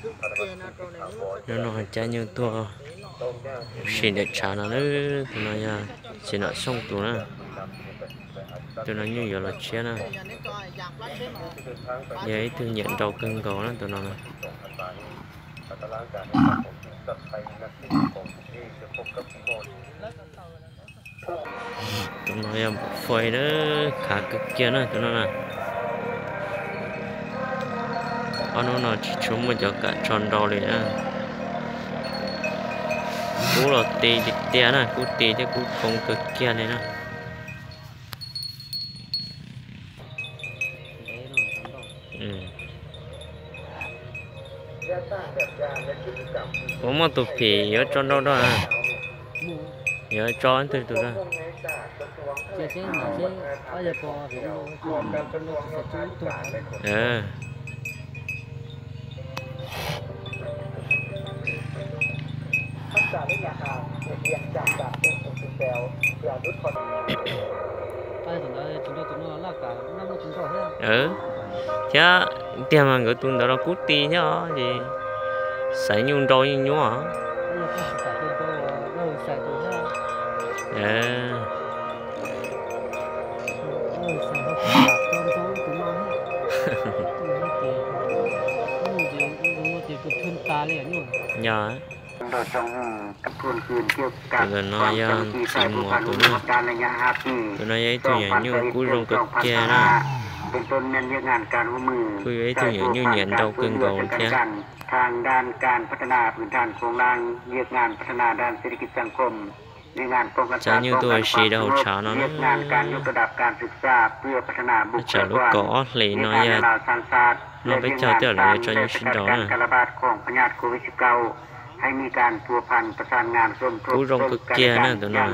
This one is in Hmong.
Hnub no Caib Nyuj tuaj ua si ntawm tshav no na. Tus no yog Txiv Nom Xyooj tus na. Tus no nyuj yuav los tshiab na. Yog ib tug nyiam nrau kawg nkaus na tus no na. Tus no yog npam fais na, khav kawg kiag na tus no na. Ob hnub no tsis tshua muaj cov kam tso nrau li na. Kub los ti tiag tiag na, kub ti thiab kub koo kawg kiag li na. Puas muaj tus phim yuav tso nrau rau? Yuav tso ib tug tus rau. Thiab tiag mas nkawd tus ntawd los kub ti thiab os, ces xaiv nyuj nrau yeej nyuaj. Yog, tus ntawm no yog txiv muam tus na. Tus no yog ib tug nyuam nyuj kub zoo kawg kiag na. Kuj yog ib tug nyuam nyuj nyiam nrau kawg nkaus thiab. Caib Nyuj tuaj ua si rau hauv tshav no na. Tsam lub kaum ob hlis no yog no peb caug tej los yuav tso nyuj sib nrau na. Kub zoo kawg kiag na tus no.